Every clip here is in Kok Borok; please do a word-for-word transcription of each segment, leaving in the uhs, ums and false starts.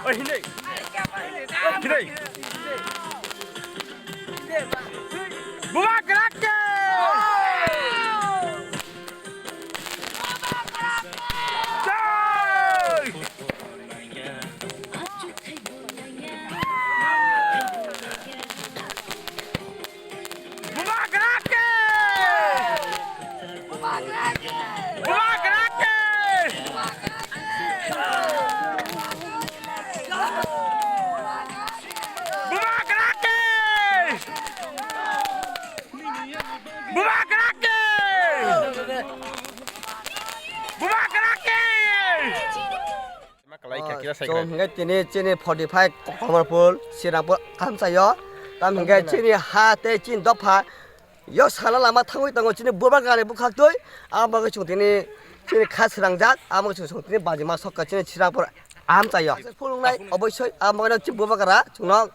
Oi, hindi. Hindi. Bumak Rakke! Jai! Bumak Rakke! Bumak Rakke! Bumak Rakke! Bumak Rakke! Bumak Rakke! Chwng hwnkhe tini chini forty five Kamalpur, Srinampur amchaio. Tam hwnkhe chini ha tei chini dopha yok sana lama thangwi tongo chini Bubagra ni bwkhaktwi. Abo bagwi chwng tini chini kha srangjak, abo bagwi chwng tini bajima sokha chini Srinampur amchaio. Phulungnai obosoi abo bagwi chini Bubagra chwngno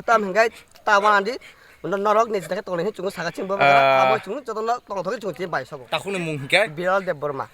tam hwnkhe ta wanadi norok ni jita khe tongnai hinwi chwngno saka chini Bubagra, abo chwng jotono tongthokgwi chwng tini bai sobo. Takhukni mung hwnkhe? Biral Debbarma.